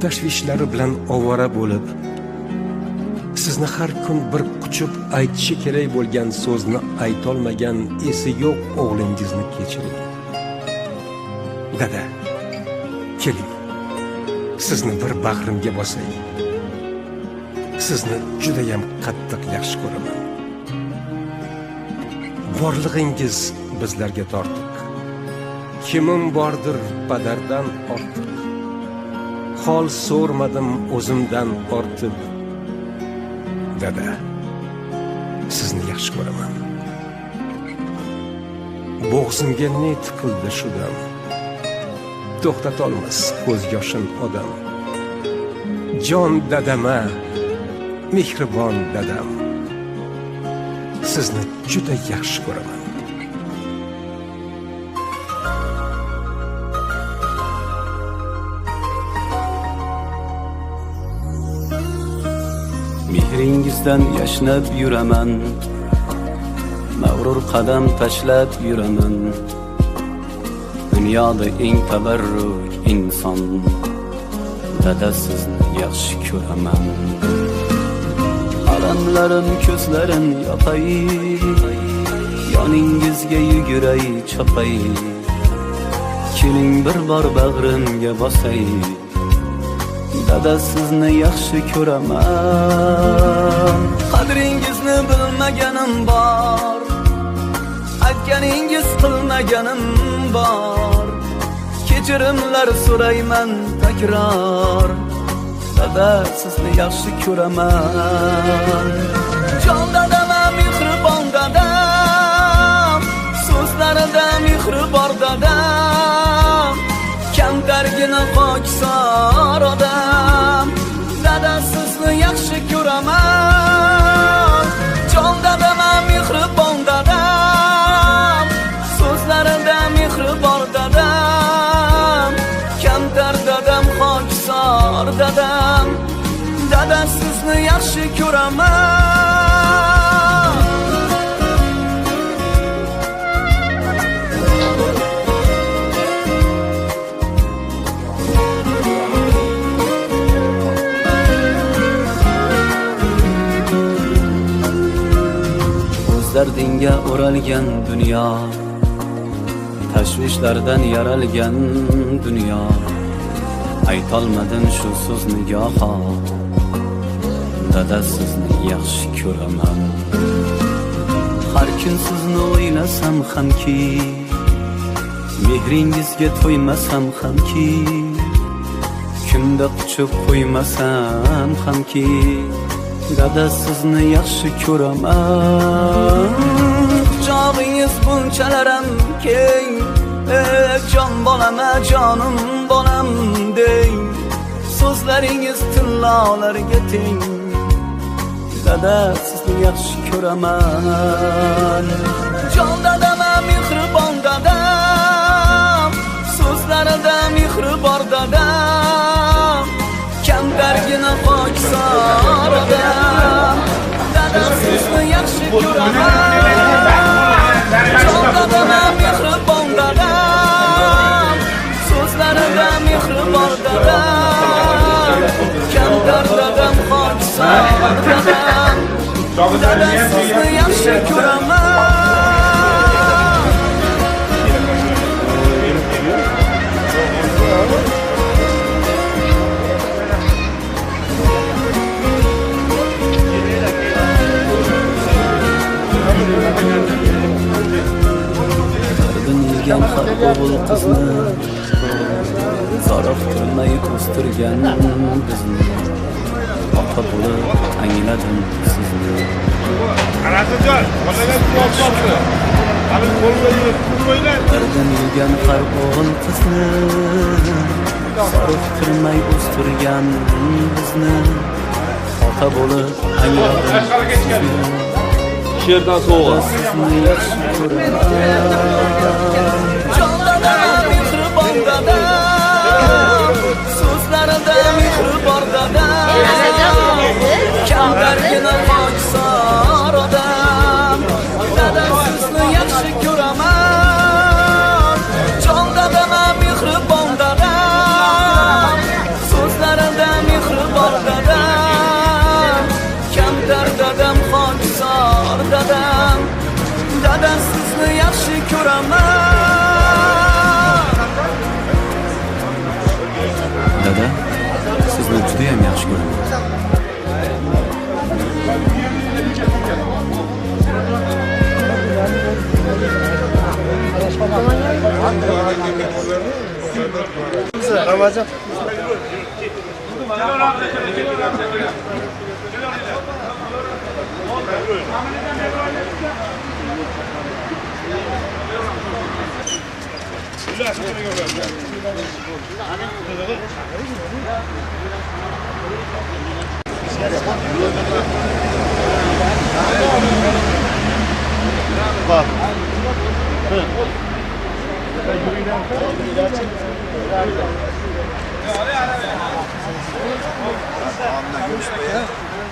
Tashvishlari bilan ovora bo'lib, sizni har kun bir quchib aytishi kerak bo'lgan so'zni aytolmagan esi yo'q o'g'lingizni kechiring. Dada, keling, sizni bir bag'rimga bosay. Sizni judayam qattiq yaxshi ko'raman. Borlig'ingiz bizlarga tortiq. Kimim bordir padardan ortiq. Hol so'rmadim o'zimdan ortib. Dada, sizni yaxshi ko'raman. Bo'g'zimga ne tiqildi shu dam. To'xtatolmas ko'z yoshin odam. Jon dadama, mehribon dadam. Sizni juda yaxshi ko'raman. Mehringizdan yashnab yuraman, mag'rur qadam tashlab yuraman. Dunyoda eng tabarruk inson, dada sizni yaxshi ko'raman. Alamlarim ko'zlarin yopay, yoningizga yuguray chopay. Keling bir bor bag'rimga bosay, dada sizni yaxshi ko'raman. Qadringizni bilmaganim bor, aytganingiz qilmaganim bor. Kechirimlar so'rayman takror, dada sizni yaxshi ko'raman. Jon dadam, mehribon dadam, so'zlarida mehri bor dadam. Kamtargina xokisor odam, dada sizni yaxshi ko'raman. Jon dadam, mehribon dadam, so'zlarida mehri bor dadam. Kamtar dadam, xokisor dadam, dada sizni yaxshi ko'raman. Dardingga o'ralgan dunyo, tashvishlardan yaralgan dunyo. Aytolmadim shu so'zni goho, dada sizni yaxshi ko'raman. Har kun sizni o'ylasam hamki, mehringizga to'ymasam hamki, kunda quchib qo'ymasam hamki, dada sizni yaxshi ko'raman. Quchog'ingiz bunchalaram keng, jon bolama, jonim bolam deng. So'zlaringiz tillolarga teng, dada sizni yaxshi ko'raman. Jon dadam, mehribon dadam, so'zlarida mehri bor dadam. Kamtargina xokisor odam, dada sizni yaxshi ko'raman. Jon dadam, mehribon dadam, so'zlarida mehri bor dadam. Kamtar dadam, xokisor dadam, dada sizni yaxshi ko'raman. Dardin yegan har o'g'il qizni, zoriqtirmay o'stirgan bizni. Ota bo'lib angladim sizni. Dardin yegan har o'g'il qizni, zoriqtirmay o'stirgan bizni. Ota bo'lib angladim sizni. Sherdan so'g'ir. Sizni yaxshi ko'raman. Jon dadam, mehribon dadam, so'zlarida mehri bor dadam. Kamtargina xokisor odam, dada sizni yaxshi ko'raman. Jon dadam, mehribon dadam, so'zlarida Juda ham yaxshi ko'raman.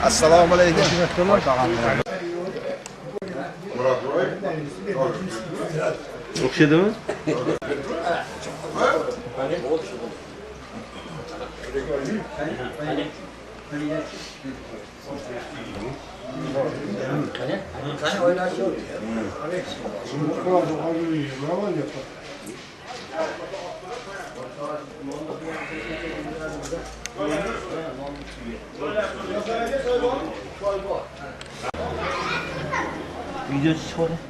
Assalomu alaykum. O'xshadimi? Video chiqadi.